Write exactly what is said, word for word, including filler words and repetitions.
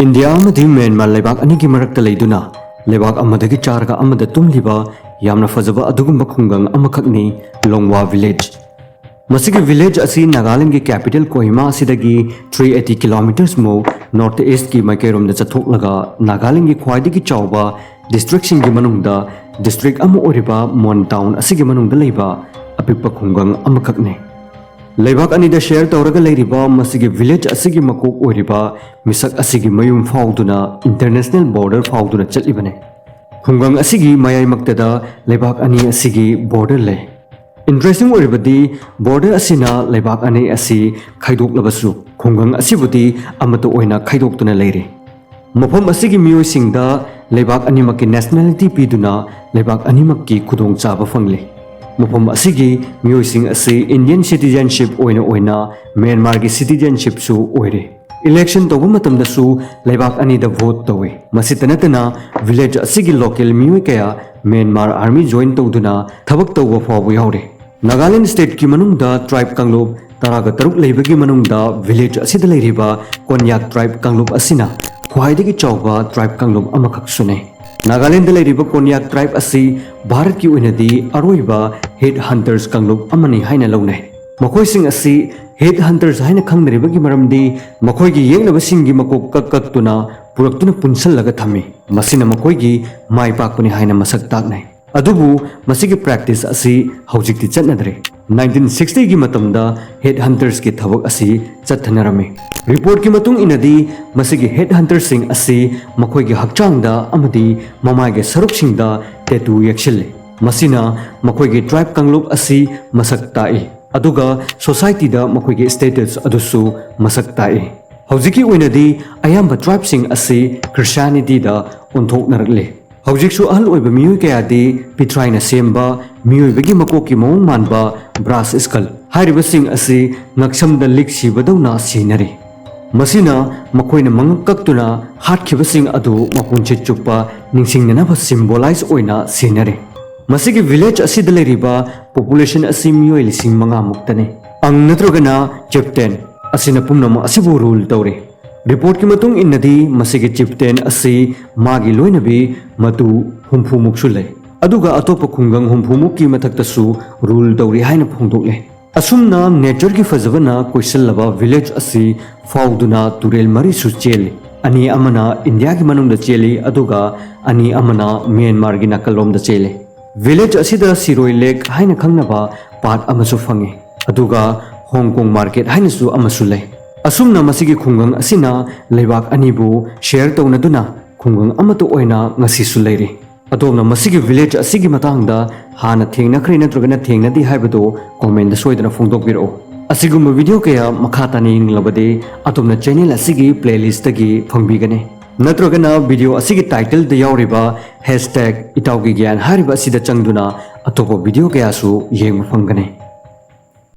India ꯑꯃꯗꯤ Myanmar ꯂꯩꯕꯥꯛ ꯑꯅꯤꯒꯤ ꯃꯔꯛꯇ ꯂꯩꯗꯨꯅ ꯂꯩꯕꯥꯛ ꯑꯃꯗꯒꯤ ꯆꯥꯔꯒ ꯑꯃꯗ ꯇꯨꯝꯂꯤꯕ ꯌꯥꯝꯅ ꯐꯖꯕ ꯑꯗꯨꯒꯨꯝꯕ ꯈꯨꯡꯒꯪ ꯑꯃꯈꯛꯅꯤ ꯂꯣꯡꯋꯥ ꯚꯤꯂꯦꯖ꯫ ꯃꯁꯤꯒꯤ ꯚꯤꯂꯦꯖ ꯑꯁꯤ ꯅꯥꯒꯥꯂꯦꯟꯒꯤ ꯀꯦꯄꯤꯇꯦꯜ ꯀꯣꯍꯤꯃꯥ ꯑꯁꯤꯗꯒꯤ three eighty kilometers ꯃꯨꯛ ꯅꯣꯔꯠ ꯏꯁꯀꯤ ꯃꯥꯏꯀꯩꯔꯣꯝꯗ ꯆꯠꯊꯣꯛꯂꯒ ꯅꯥꯒꯥꯂꯦꯟꯒꯤ ꯈ꯭ꯋꯥꯏꯗꯒꯤ ꯆꯥꯎꯕ ꯗꯤꯁꯇ꯭ꯔꯤꯛꯁꯤꯡꯒꯤ ꯃꯅꯨꯡꯗ ꯗꯤꯁꯇ꯭ꯔꯤꯛ ꯑꯃ ꯑꯣꯏꯔꯤꯕ ꯃꯣꯟ ꯇꯥꯎꯟ ꯑꯁꯤꯒꯤ ꯃꯅꯨꯡꯗ ꯂꯩꯕ ꯑꯄꯤꯛꯄ ꯈꯨꯡꯒꯪ ꯑꯃꯈꯛꯅꯤ꯫ ꯂꯩꯕꯥꯛ ꯑꯅꯤꯗ ꯁꯦꯌꯔ ꯇꯧꯔꯒ ꯂꯩꯔꯤꯕ ꯃꯁꯤꯒꯤ ꯚꯤꯂꯦꯖ ꯑꯁꯤꯒꯤ ꯃꯀꯣꯛ ꯑꯣꯏꯔꯤꯕ ꯃꯤꯁꯛ ꯑꯁꯤꯒꯤ ꯃꯌꯨꯝ ꯐꯥꯎꯗꯨꯅ ꯏꯟꯇꯔꯅꯦꯁꯅꯦꯜ ꯕꯣꯔꯗꯔ ꯐꯥꯎꯗꯨꯅ ꯆꯠꯂꯤꯕꯅꯤ꯫ ꯈꯨꯡꯒꯪ ꯑꯁꯤꯒꯤ ꯃꯌꯥꯏꯃꯛꯇꯗ ꯂꯩꯕꯥꯛ ꯑꯅꯤ ꯑꯁꯤꯒꯤ ꯕꯣꯔꯗꯔ ꯂꯩ꯫ ꯏꯟꯇꯔꯦꯁꯇꯤꯡ ꯑꯣꯏꯔꯤꯕꯗꯤ ꯕꯣꯔꯗꯔ ꯑꯁꯤꯅ ꯂꯩꯕꯥꯛ ꯑꯅꯤ ꯑꯁꯤ ꯈꯥꯏꯗꯣꯛꯂꯕꯁꯨ ꯈꯨꯡꯒꯪ ꯑꯁꯤꯕꯨꯗꯤ ꯑꯃꯠꯇ ꯑꯣꯏꯅ ꯈꯥꯏꯗꯣꯛꯇꯨꯅ ꯂꯩꯔꯤ꯫ ꯃꯐꯝ ꯑꯁꯤꯒꯤ ꯃꯤꯑꯣꯏꯁꯤꯡꯗ ꯂꯩꯕꯥꯛ ꯑꯅꯤꯃꯛꯀꯤ ꯅꯦꯁꯅꯦꯂꯤꯇꯤ ꯄꯤꯗꯨꯅ ꯂꯩꯕꯥꯛ ꯑꯅꯤꯃꯛꯀꯤ ꯈꯨꯗꯣꯡꯆꯥꯕ ꯐꯪꯂꯤ꯫ ꯃꯐꯝ ꯑꯁꯤꯒꯤ ꯃꯤꯑꯣꯏꯁꯤꯡ ꯑꯁꯤ ꯏꯟꯗꯤꯌꯟ ꯁꯤꯇꯤꯖꯦꯟꯁꯤꯞ ꯑꯣꯏꯅ ꯑꯣꯏꯅ ꯃ꯭ꯌꯥꯟꯃꯥꯔꯒꯤ ꯁꯤꯇꯤꯖꯦꯟꯁꯤꯞꯁꯨ ꯑꯣꯏꯔꯤ꯫ ꯏꯂꯦꯛꯁꯟ ꯇꯧꯕ ꯃꯇꯝꯗꯁꯨ ꯂꯩꯕꯥꯛ ꯑꯅꯤꯗ ꯚꯣꯠ ꯇꯧꯏ꯫ ꯃꯁꯤꯇ ꯅꯠꯇꯅ ꯚꯤꯂꯦꯖ ꯑꯁꯤꯒꯤ ꯂꯣꯀꯦꯜ ꯃꯤꯑꯣꯏ ꯀꯌꯥ ꯃ꯭ꯌꯥꯟꯃꯥꯔ ꯑꯥꯔꯃꯤ ꯖꯣꯏꯟ ꯇꯧꯗꯨꯅ ꯊꯕꯛ ꯇꯧꯕ ꯐꯥꯎꯕ ꯌꯥꯎꯔꯤ꯫ ꯅꯥꯒꯥꯂꯦꯟ ꯁ꯭ꯇꯦꯠꯀꯤ ꯃꯅꯨꯡꯗ ꯇ꯭ꯔꯥꯏꯕ ꯀꯥꯡꯂꯨꯞ ꯇꯔꯥꯒ ꯇꯔꯨꯛ ꯂꯩꯕꯒꯤ ꯃꯅꯨꯡꯗ ꯚꯤꯂꯦꯖ ꯑꯁꯤꯗ ꯂꯩꯔꯤꯕ ꯀꯣꯟꯌꯥꯛ ꯇ꯭ꯔꯥꯏꯕ ꯀꯥꯡꯂꯨꯞ ꯑꯁꯤꯅ ꯈ꯭ꯋꯥꯏꯗꯒꯤ ꯆꯥꯎꯕ ꯇ꯭ꯔꯥꯏꯕ ꯀꯥꯡꯂꯨꯞ ꯑꯃꯈꯛꯁꯨꯅꯤ꯫ ꯅꯥꯒꯥꯂꯦꯟꯗ ꯂꯩꯔꯤꯕ ꯀꯣꯟꯌꯥꯛ ꯇ꯭ꯔꯥꯏꯕ ꯑꯁꯤ ꯚꯥꯔꯠꯀꯤ ꯑꯣꯏꯅꯗꯤ ꯑꯔꯣꯏꯕ ꯍꯦꯗ ꯍꯟꯇꯔꯁ ꯀꯥꯡꯂꯨꯞ ꯑꯃꯅꯤ ꯍꯥꯏꯅ ꯂꯧꯅꯩ꯫ ꯃꯈꯣꯏꯁꯤꯡ ꯑꯁꯤ ꯍꯦꯗ ꯍꯟꯇꯔꯁ ꯍꯥꯏꯅ ꯈꯪꯅꯔꯤꯕꯒꯤ ꯃꯔꯝꯗꯤ ꯃꯈꯣꯏꯒꯤ ꯌꯦꯛꯅꯕꯁꯤꯡꯒꯤ ꯃꯀꯣꯛ ꯀꯛ ꯀꯛꯇꯨꯅ ꯄꯨꯔꯛꯇꯨꯅ ꯄꯨꯟꯁꯜꯂꯒ ꯊꯝꯃꯤ꯫ ꯃꯁꯤꯅ ꯃꯈꯣꯏꯒꯤ ꯃꯥꯏ ꯄꯥꯛꯄꯅꯤ ꯍꯥꯏꯅ ꯃꯁꯛ ꯇꯥꯛꯅꯩ꯫ ꯑꯗꯨꯕꯨ ꯃꯁꯤꯒꯤ ꯄ꯭ꯔꯦꯛꯇꯤꯁ ꯑꯁꯤ ꯍꯧꯖꯤꯛꯇꯤ ꯆꯠꯅꯗ꯭ꯔꯦ꯫ ꯅꯥꯏꯟꯇꯤꯟ ꯁꯤꯛꯁꯇꯤꯒꯤ ꯃꯇꯝꯗ ꯍꯦꯗ ꯍꯟꯇꯔꯁꯀꯤ ꯊꯕꯛ ꯑꯁꯤ ꯆꯠꯊꯅꯔꯝꯃꯤ꯫ ꯔꯤꯄꯣꯔꯠꯀꯤ ꯃꯇꯨꯡ ꯏꯟꯅꯗꯤ ꯃꯁꯤꯒꯤ ꯍꯦꯗ ꯍꯟꯇꯔꯁꯤꯡ ꯑꯁꯤ ꯃꯈꯣꯏꯒꯤ ꯍꯛꯆꯥꯡꯗ ꯑꯃꯗꯤ ꯃꯃꯥꯏꯒꯤ ꯁꯔꯨꯛꯁꯤꯡꯗ ꯇꯦꯇꯨ ꯌꯦꯛꯁꯤꯜꯂꯤ꯫ ꯃꯁꯤꯅ ꯃꯈꯣꯏꯒꯤ ꯇ꯭ꯔꯥꯏꯕ ꯀꯥꯡꯂꯨꯞ ꯑꯁꯤ ꯃꯁꯛ ꯇꯥꯛꯏ, ꯑꯗꯨꯒ ꯁꯣꯁꯥꯏꯇꯤꯗ ꯃꯈꯣꯏꯒꯤ ꯁ꯭ꯇꯦꯇꯁ ꯑꯗꯨꯁꯨ ꯃꯁꯛ ꯇꯥꯛꯏ꯫ ꯍꯧꯖꯤꯛꯀꯤ ꯑꯣꯏꯅꯗꯤ ꯑꯌꯥꯝꯕ ꯇ꯭ꯔꯥꯏꯕꯁꯤꯡ ꯑꯁꯤ ꯈ꯭ꯔꯤꯁꯇꯤꯌꯥꯅꯤꯇꯤꯗ ꯑꯣꯟꯊꯣꯛꯅꯔꯛꯂꯤ꯫ ꯍꯧꯖꯤꯛꯁꯨ ꯑꯍꯜ ꯑꯣꯏꯕ ꯃꯤꯑꯣꯏ ꯀꯌꯥꯗꯤ ꯄꯤꯊ꯭ꯔꯥꯏꯅ ꯁꯦꯝꯕ ꯃꯤꯑꯣꯏꯕꯒꯤ ꯃꯀꯣꯛꯀꯤ ꯃꯑꯣꯡ ꯃꯥꯟꯕ ꯕ꯭ꯔꯥꯁ ꯁ꯭ꯀꯜ ꯍꯥꯏꯔꯤꯕꯁꯤꯡ ꯑꯁꯤ ꯉꯛꯁꯝꯗ ꯂꯤꯛ ꯁꯤꯕꯗꯧꯅ ꯁꯤꯅꯔꯤ꯫ ꯃꯁꯤꯅ ꯃꯈꯣꯏꯅ ꯃꯉꯛ ꯀꯛꯇꯨꯅ ꯍꯥꯠꯈꯤꯕꯁꯤꯡ ꯑꯗꯨ ꯃꯄꯨꯟꯁꯤ ꯆꯨꯞꯄ ꯅꯤꯡꯁꯤꯡꯅꯅꯕ ꯁꯤꯝꯕꯣꯂꯥꯏꯖ ꯑꯣꯏꯅ ꯁꯤꯅꯔꯤ꯫ ꯃꯁꯤꯒꯤ ꯚꯤꯂꯦꯖ ꯑꯁꯤꯗ ꯂꯩꯔꯤꯕ ꯄꯣꯄꯨꯂꯦꯁꯟ ꯑꯁꯤ ꯃꯤꯑꯣꯏ ꯂꯤꯁꯤꯡ ꯃꯉꯥ ꯃꯨꯛꯇꯅꯤ꯫ ꯑꯪ ꯅꯠꯇ꯭ꯔꯒꯅ ꯆꯤꯞꯇꯦꯟ ꯑꯁꯤꯅ ꯄꯨꯝꯅꯃꯛ ꯑꯁꯤꯕꯨ ꯔꯨꯜ ꯇꯧꯔꯤ꯫ ꯔꯤꯄꯣꯔꯠꯀꯤ ꯃꯇꯨꯡ ꯏꯟꯅꯗꯤ ꯃꯁꯤꯒꯤ ꯆꯤꯞꯇꯦꯟ ꯑꯁꯤ ꯃꯥꯒꯤ ꯂꯣꯏꯅꯕꯤ ꯃꯇꯨ ꯍꯨꯝꯐꯨꯃꯨꯛꯁꯨ ꯂꯩ, ꯑꯗꯨꯒ ꯑꯇꯣꯞꯄ ꯈꯨꯡꯒꯪ ꯍꯨꯝꯐꯨꯃꯨꯛꯀꯤ ꯃꯊꯛꯇꯁꯨ ꯔꯨꯜ ꯇꯧꯔꯤ ꯍꯥꯏꯅ ꯐꯣꯡꯗꯣꯛꯂꯦ꯫ ꯑꯁꯨꯝꯅ ꯅꯦꯆꯔꯒꯤ ꯐꯖꯕꯅ ꯀꯣꯏꯁꯤꯜꯂꯕ ꯚꯤꯂꯦꯖ ꯑꯁꯤ ꯐꯥꯎꯗꯨꯅ ꯇꯨꯔꯦꯜ ꯃꯔꯤꯁꯨ ꯆꯦꯜꯂꯤ꯫ ꯑꯅꯤ ꯑꯃꯅ ꯏꯟꯗꯤꯌꯥꯒꯤ ꯃꯅꯨꯡꯗ ꯆꯦꯜꯂꯤ, ꯑꯗꯨꯒ ꯑꯅꯤ ꯑꯃꯅ ꯃ꯭ꯌꯥꯟꯃꯥꯔꯒꯤ ꯅꯥꯀꯜꯂꯣꯝꯗ ꯆꯦꯜꯂꯤ꯫ ꯚꯤꯂꯦꯖ ꯑꯁꯤꯗ ꯁꯤꯔꯣꯏ ꯂꯦꯛ ꯍꯥꯏꯅ ꯈꯪꯅꯕ ꯄꯥꯠ ꯑꯃꯁꯨ ꯐꯪꯉꯤ, ꯑꯗꯨꯒ ꯍꯣꯡ ꯀꯣꯡ ꯃꯥꯔꯀꯦꯠ ꯍꯥꯏꯅꯁꯨ ꯑꯃꯁꯨ ꯂꯩ꯫ ꯑꯁꯨꯝꯅ ꯃꯁꯤꯒꯤ ꯈꯨꯡꯒꯪ ꯑꯁꯤꯅ ꯂꯩꯕꯥꯛ ꯑꯅꯤꯕꯨ ꯁꯦꯌꯔ ꯇꯧꯅꯗꯨꯅ ꯈꯨꯡꯒꯪ ꯑꯃꯠꯇ ꯑꯣꯏꯅ ꯉꯁꯤꯁꯨ ꯂꯩꯔꯤ꯫ ꯑꯗꯣꯝꯅ ꯃꯁꯤꯒꯤ ꯚꯤꯂꯦꯖ ꯑꯁꯤꯒꯤ ꯃꯇꯥꯡꯗ ꯍꯥꯟꯅ ꯊꯦꯡꯅꯈ꯭ꯔꯦ ꯅꯠꯇ꯭ꯔꯒꯅ ꯊꯦꯡꯅꯗꯦ ꯍꯥꯏꯕꯗꯨ ꯀꯣꯃꯦꯟꯗ ꯁꯣꯏꯗꯅ ꯐꯣꯡꯗꯣꯛꯄꯤꯔꯛꯎ꯫ ꯑꯁꯤꯒꯨꯝꯕ ꯚꯤꯗꯤꯑꯣ ꯀꯌꯥ ꯃꯈꯥ ꯇꯥꯅ ꯌꯦꯡꯅꯤꯡꯂꯕꯗꯤ ꯑꯗꯣꯝꯅ ꯆꯦꯅꯦꯜ ꯑꯁꯤꯒꯤ ꯄ꯭ꯂꯦꯂꯤꯁꯇꯒꯤ ꯐꯪꯕꯤꯒꯅꯤ, ꯅꯠꯇ꯭ꯔꯒꯅ ꯚꯤꯗꯤꯑꯣ ꯑꯁꯤꯒꯤ ꯇꯥꯏꯇꯜꯗ ꯌꯥꯎꯔꯤꯕ ꯍꯦꯁꯇꯦꯒ ꯏꯇꯥꯎꯒꯤ ꯒ꯭ꯌꯥꯟ ꯍꯥꯏꯔꯤꯕ ꯑꯁꯤꯗ ꯆꯪꯗꯨꯅ ꯑꯇꯣꯞꯄ ꯚꯤꯗꯤꯑꯣ ꯀꯌꯥꯁꯨ ꯌꯦꯡꯕ ꯐꯪꯒꯅꯤ꯫